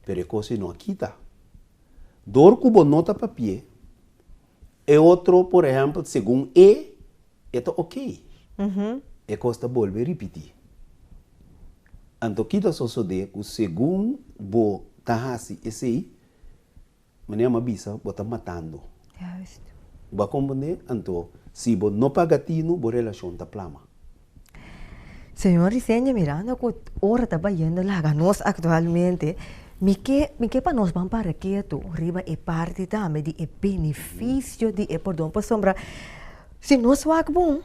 Pero e kos ei no a kita. Dor ku bo no ta papi'é, e otro por ehèmpel segun e, E ta ok. E kos ta bolbe ripití. Anto ki ta sosodé ku segun bo ta hasi esei, manera mi a bisa, bo ta matando. Bo a komprendé? Anto si bo no paga tinu, bo relashon ta plama. Señor Riseña, mirando ku ora ta bayendo laga nos aktualmente, mi ke mi ke pa nos ban para ketu riba e parti tambe di e benefisio di e pordon, pasobra si nos wak bon,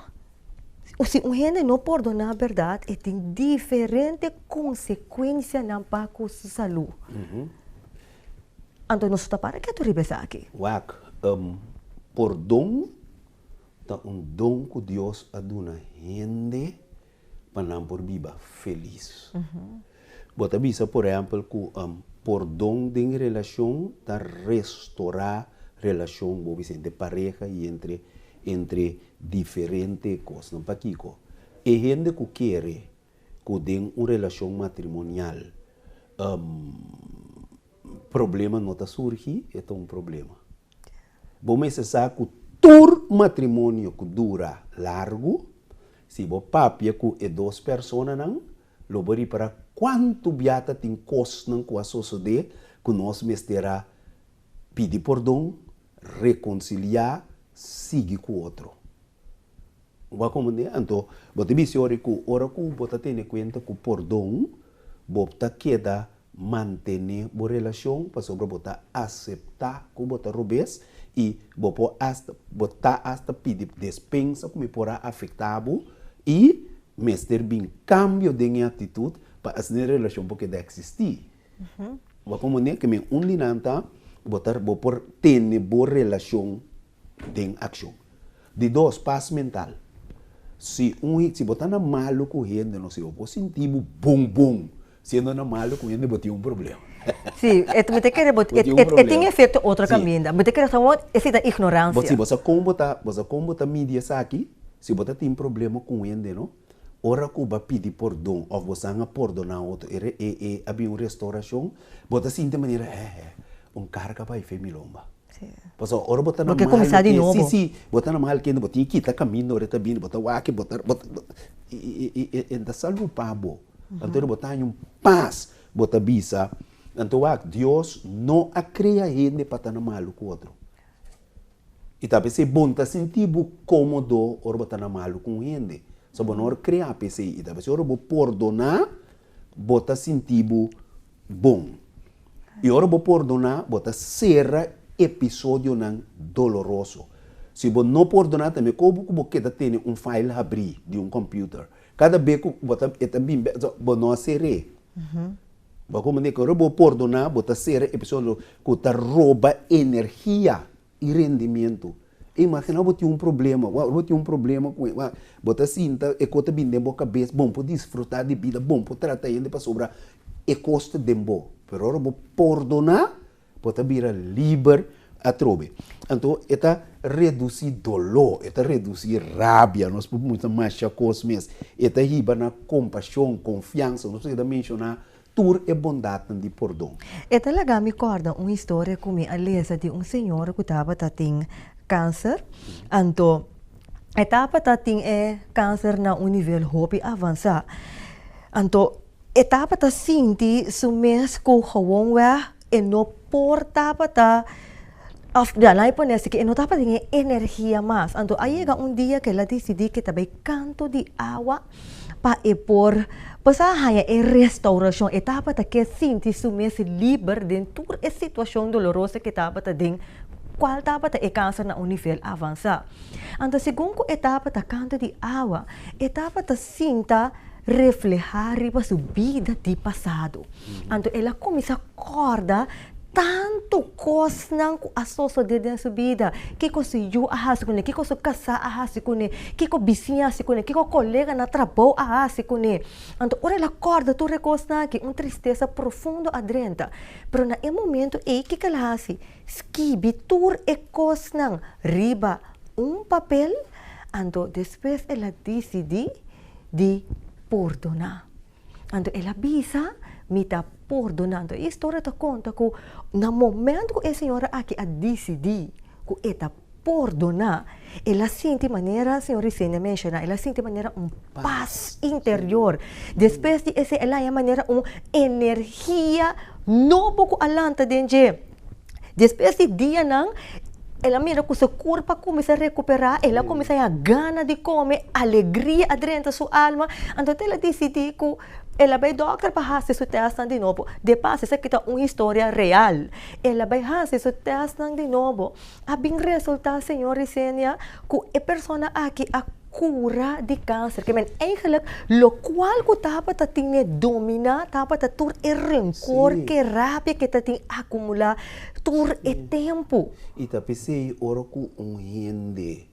si un hende no pordoná bèrdat e tin diferente konsekuensianan pa ku su salú. Anto nos ta para ketu riba esaki. Wak, pordon Ta un don ku Dios a duna hende pa nan por biba felis. Bo ta bisa por ehèmpel ku pordon den relashon ta restorá relashon, bo bisa, entre pareha i entre entre diferente kosnan. Pakiko? E hende ku kere ku den un relashon matrimonial problema no ta surgi, e ta un problema. Bo mester sa ku tur matrimonio ku dura largu, si bo papia ku e dos personanan, lo bo ripará kuantu bia ta tin kosnan ku a sosodé ku nos mester a pidi pordon, rekonsiliá, sigui ku otro. Bo a komprendé? Anto, bo ta bisa ora ku ora ku bo ta tene kuenta ku pordon, bo ta keda mantené bo relashon pasobra bo ta aseptá ku bo ta robes i bo por asta bo ta asta pidi despensa ku mi por a afektá bo i mester bin kambio den e aktitut pa asina e relashon por keda eksistí. Bo a komprendé? Ke men un di nan ta bo ta bo por tene bo relashon den akshon. Di dos, pas mental. Si un si bo ta na malu ku hende no si bo por sinti bo bon bon siendo na malu ku hende bo tin un problema. Si, e mi ta kere bo Bo tin un e tin problema. efecto otro Si. kaminda. Mi ta kere gewoon esei ta ignorancia. Bo si bo sa kon bo ta bo sa kon bo ta midi esaki, si bo ta tin problema ku un hende no, ora ku bo a pidi pordon òf bo san a pordoná otro e e e a bin un restaurashon, bo ta sinti manera eh un karga bai fe mi lomba. Pasobra ora bo ta na Bo ke mal kuminsá di ke, nobo. si, si, bo ta na mal kende, bo tin kita kaminda ora e ta bini, bo ta wak, bo ta, bo ta, i, i, i, i, e ta salú pa bo. Anto ora bo ta haña un pas, bo ta bisa, anto wak, Dios no a krea hende pa ta na malu ku otro. I ta p'esei bo no ta sinti bo kómodo ora bo ta na malu ku un hende. Pasobra bo no a krea p'esei. I ta p'esei ora bo pordoná, bo ta sinti bo bon. I ora bo pordoná, bo ta sera episodionan doloroso. Si bo no pordoná, ta mekor ku bo keda tene un file habrí di un computer. Kada be ku bo ta e ta bin bek, bo no a ser'é. Bo a komprendé ku ora bo pordoná, bo ta sera episodio ku ta roba energia i rendimiento. Imaginá bo tin un problema, wak, bo tin un problema ku wak, bo ta sinta e kos ta bini den bo kabes, bon por disfrutá di bida, bon por trata hende pasobra e kos ta den bo. Pero ora bo pordoná, bo ta bira liber atrobe. Anto e ta redusí doló, e ta redusí rabia, nos por mustra masha kos mes. E ta hiba na kompashon, konfiansa, nos por keda menshoná tur e bondatnan di pordon. E ta laga mi kòrda un historia ku mi a lesa di un señora ku tabata tin kanser. Anto e tabata tin e kanser na un nivel hopi avansá. Anto e tabata sinti su mes ku gewoonweg e no por tabata òf ya laga mi pone así e no tabata tin e energia mas. Anto a yega un dia ku el a disidí ku e ta bai kantu di awa pa e por pues a haña e restaurashon. E tabata ke sinti su mes liber den tur e situashon doloroso ku e tabata den kual tabata e kanser na un nivel avansá. Anto segun ku e tabata kantu di awa e tabata sinta reflehá riba su bida di pasado. Anto el a kuminsá kòrda tantu kosnan ku a sosodé den su bida, kiko su yu a hasi kuné, kiko su kasá a hasi kuné, kiko bisiña a hasi kuné, kiko kolega na trabou a hasi kuné. Anto ora el a kòrda tur e kosnan aki, un tristesa profundo a drenta. Pero na e momento ei, kiko el a hasi? Skibi tur e kosnan riba un papel, anto despues el a disidí di pordoná. Anto el a bisa, Mi ta pordoná. Anto e historia ta konta ku na momento ku e señora aki a disidí ku e ta pordoná, el a sinti manera señor Ricenia a menshoná, el a sinti manera un pas interior. Despues di esei el a haña manera un energia nobo ku a lanta den dje. Despues di dianan, el a mira ku su kurpa a kuminsá rekuperá, el a kuminsá haña gana di kome, alegria a drenta su alma. Anto el a disidí ku el a bai dòkter pa hasi su tèstnan di nobo. De pas, esaki ta un historia real. El a bai hasi su tèstnan di nobo. A bin resultá, señor Ricenia, ku e persona aki a kura di kanser. Ke men eigenlijk lokual ku tabata tine dominá tabata tur e renkor, ke rabia ke ta tin akumulá tur e tempu. I ta p'esei ora ku un hende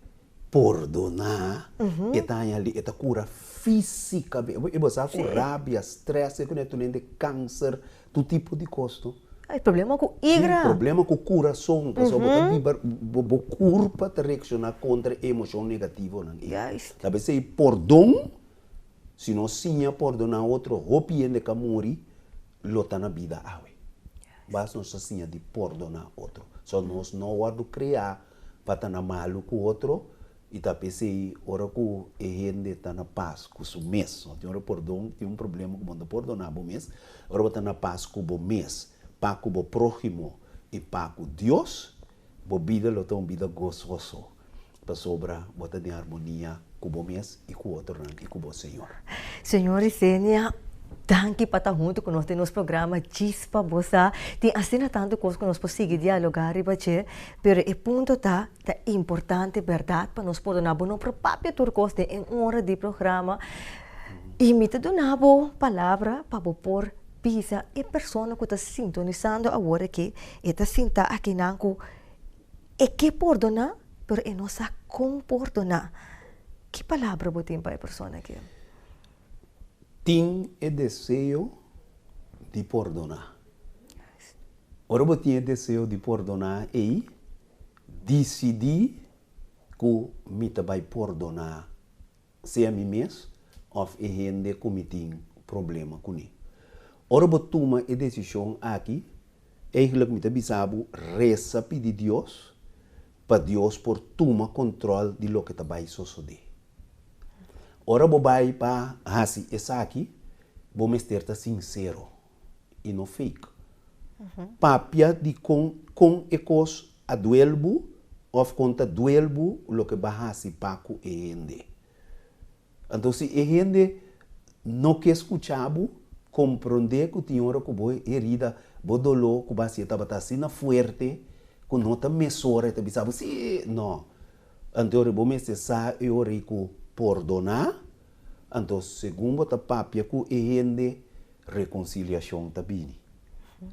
pordoná, e ta haña li, e ta kura físikamente. E bo sa ku rabia, strès, e ku hende kanser, Tur tipo di kos no. Ay, problema ku igra. Sí, problema ku kurason, pasobra bo ta biba, bo kurpa ta reakshoná kontra e emoshon negativonan ei. Juist. Ta p'esei pordon, si nos siña pordoná otro, hopi hende ka muri, lo ta na bida awe. Bas nos ta siña di pordoná otro. So nos no wòrdu kreá pa ta na malu ku otro, I ta p'esei ora ku e hende ta na pas ku su mes, no tin ora pordon, tin un problema ku bo no ta pordoná bo mes, ora bo ta na pas ku bo mes, pa ku bo próhimo i pa ku Dios, bo bida lo ta un bida gososo, pasobra bo ta den armonia ku bo mes i ku otronan i ku bo Señor. Señor i Senia, danki pa ta huntu ku nos den nos programa Chispa Bo Sa. Tin asina tantu kos ku nos por sigui dialogá riba dje, pero e punto ta, Ta importante berdad pa nos pordoná bo no por papia tur kos den un ora di programa i mi ta duna bo palabra pa bo por bisa e persona ku ta sintonisando awor aki e ta sinta akinan ku e ke pordoná pero e no sa kon pordoná ki palabra bo tin pa e persona aki? Tin e deseo di pordoná. Ora bo tin e deseo di pordoná ei Disidí ku mi ta bai pordoná sea mi mes òf e hende ku mi tin problema kuné. Ora bo tuma e desishon aki, eigentlik mi ta bisa bo resa pidi Dios pa Dios por tuma kontròl di loke ta bai sosodé. Ora bo bai pa hasi esaki, bo mester ta sinsero. i no fake. Papia di kon kon e kos a duel bo òf kon ta duel bo loke bo a hasi pa ku e hende. Anto si e hende no ke skucha bo, komprondé ku tin ora ku bo herida, bo doló ku bo a hasi e tabata asina fuerte ku no ta mesora e ta bisa bo si no. Anto ora bo mester sa e ora ei ku pordoná, anto segun bo ta papia ku e hende, Rekonsiliashon ta bini.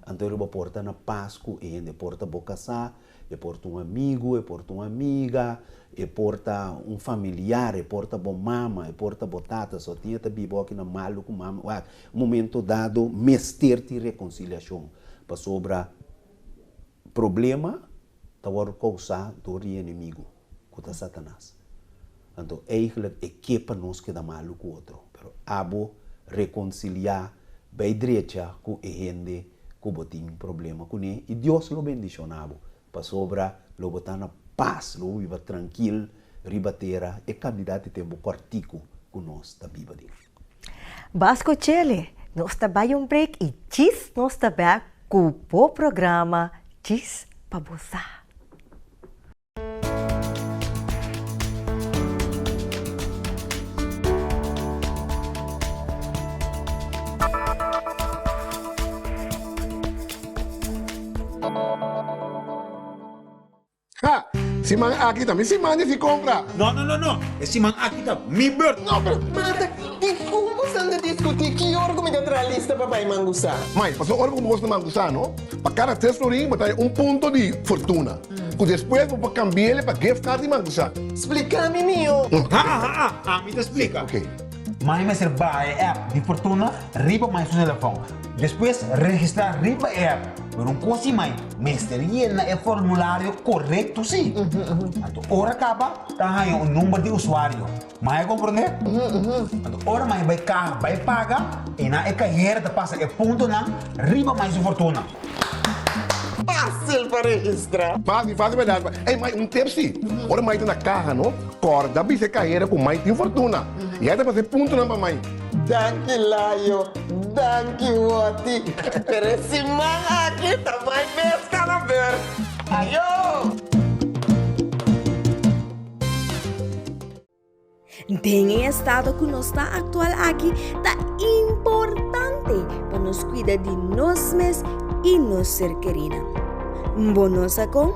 Anto riba por ta na pas ku e hende, por ta bo kasá, e por ta un amigu, e por ta un amiga, e por ta un familiar, e por ta bo mama, e por ta bo tata, so tin e ta biba oki na malu ku mama, wak, un momento dado mester tin rekonsiliashon, pasobra problema ta wòrdu kousá dor di e enemigu, ku ta Satanas. Anto eigentlik e ke pa nos keda malu ku otro, pero abo rekonsiliá, bai drecha ku e hende ku bo tin problema kuné, i Dios lo bendishoná bo, pasobra lo bo ta na pas, lo bo biba trankil riba tera e kantidat di tempu kòrtiku ku nos ta biba den. Basco Chele, nos ta bai un break i djis nos ta bèk ku bo programa Djis pa Bo Sa. Ha! Siman aki ta mi siman di si compra! No, no, no, no! E siman aki ta mi beurt! No, pero. Mata, dikon bosan ta diskutí ki ora ku mi ta traha lista pa bai mangusá? Mai, pasobra ora ku bo gosta mangusá, no? Pa kada tres florin bo ta haña un punto di fortuna, ku despues bo por kambi'el pa gift card di mangusá. Splika mi mihó. Ha, ha, ha! Ami ta splika. Oké. Mai mester baha e app di Fortuna riba mai su telefòn. Despues registrá riba e app. Pero un kos si mai, mester yena e formulario korekto si. Anto ora kaba ta haña un number di usuario. Mai a komprondé? Anto ora mai bai kaha bai paga, einan e kahera ta pasa e puntonan riba mai su fortuna. Fásil pa registrá. Fásil, fásil pa dar. Ey mai, un tip si. Ora mai ta na kaha no, kòrda bisa e kahera ku mai tin fortuna. I ei ta pasa e puntonan pa mai. Danki Layo, danki Wotty, pero e siman aki ta bai mes kana beurt. Ayo! Den e estado ku nos ta aktual aki ta importante pa nos kuida di nos mes i nos ser kerinan. Bo no sa kon?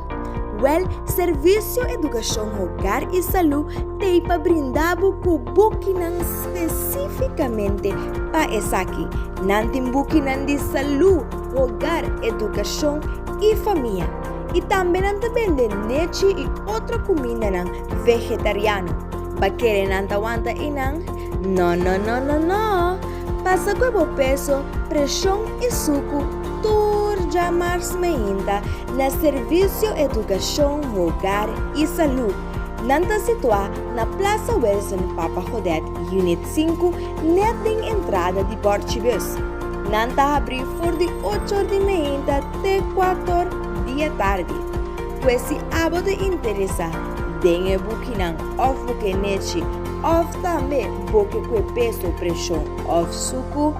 Wèl, Servisio Edukashon Hogar i Salú t'ei pa brinda bo ku bukinan spesífikamente pa esaki. Nan tin bukinan di salú, hogar, edukashon i famia. I tambe nan ta bende nechi i otro kumindanan vegetariano. Ba kere nan ta wanta einan? No, no, no, no, no! Pasa ku e bo peso, preshon i suku tur djamars meinta na Servisio Edukashon Hogar i Salú. Nan ta situá na Plaza Wilson Papa Godet, Unit 5, net den entrada di Borchibus. Nan ta habrí for di ocho or di meinta te kuater di e tardi. Pues si abo ta interesá den e bukinan òf bo ke nechi òf tambe bo ke kue peso, preshon òf suku,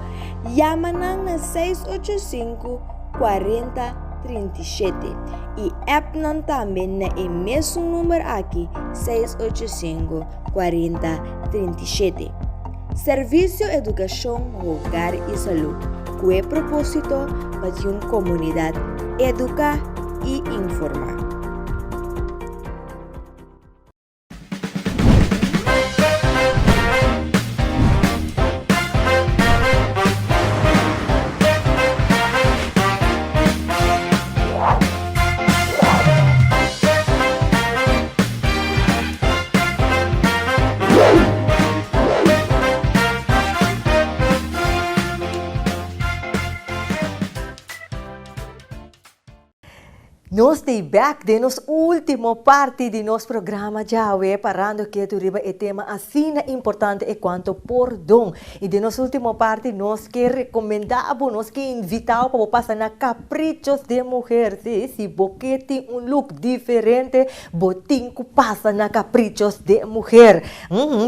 yama nan na 685 40 37 i app nan tambe na e mesun number aki 685 40 37. Servisio Edukashon Hogar i Salú ku e propósito pa tin un komunidat eduká i informá. Nos ta bek den nos ultimo parti di nos programa djawe parando ketu riba e tema asina importante e cuanto pordon. Y den nos ultimo parti nos ke recomenda bo, nos ke invita bo pa bo pasa na Caprichos de Mujer. Si, si bo ke tin un look diferente, bo tin cu pasa na Caprichos de Mujer.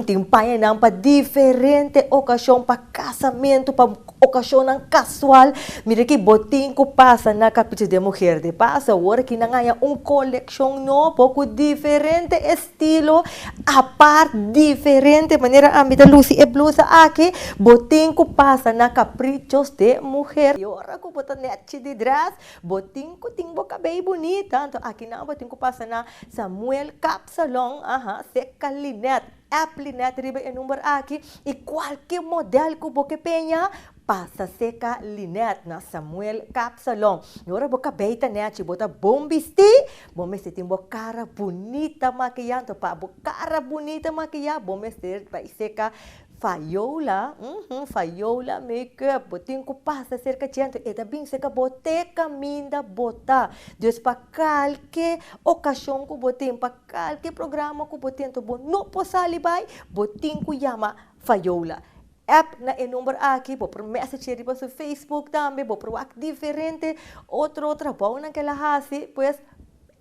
Tin pañanan pa diferente ocasion, pa casamento, pa Okashonnan kasual, mira ki bo tin ku pasa na Caprichos de Mujer. De paso, awor aki nan haña un kolekshon nobo ku diferente estilo, apart, diferente manera ami ta lusi e blusa aki, bo tin ku pasa na Caprichos de Mujer. I ora ku bo ta nèchi di drès, bo tin ku tin bo kabei bunita, anto aki nan bo tin ku pasa na Samuel Kapsalon, aha, seka Linet. App Linet riba e number aki y cualke model cu bo ke peña Pasa serka Linette na Samuel Kapsalon. I ora bo kabei ta nèchi, bo ta bon bistí, bo mester tin bo kara bunita makiyá. Anto pa bo kara bunita makiyá, bo mester bai serka Fayola, uhum, Fayola Make-up. Bo tin ku pasa serka dje, anto e ta bin serka bo te kaminda bo ta. Dus pa kalke okashon ku bo tin, pa kalke programa ku bo tin, anto bo no por sali bai, bo tin ku yama Fayola. App na e number aki, bo por message riba su Facebook tambe, bo por wak diferente otro trabounan ku el a hasi, pues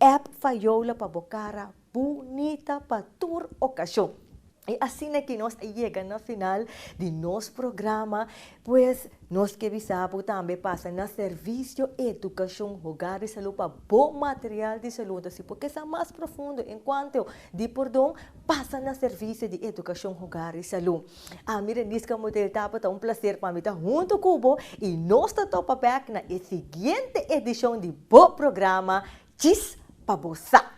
app Fayola pa bo kara bunita pa tur okashon. I asina ki nos a yega na final di nos programa, pues nos ke bisa bo tambe pasa na Servisio Edukashon Hogar di Salú pa bo material di salú. Entonces si bo ke sa mas profundo en kuanto di pordon, pasa na Servisio di Edukashon Hogar di Salú. Ami Renisca Motel tabata un placer pa mi ta hunto cu bo y nos ta topa bek na e siguiente edicion di bo programa Djis pa bo sa.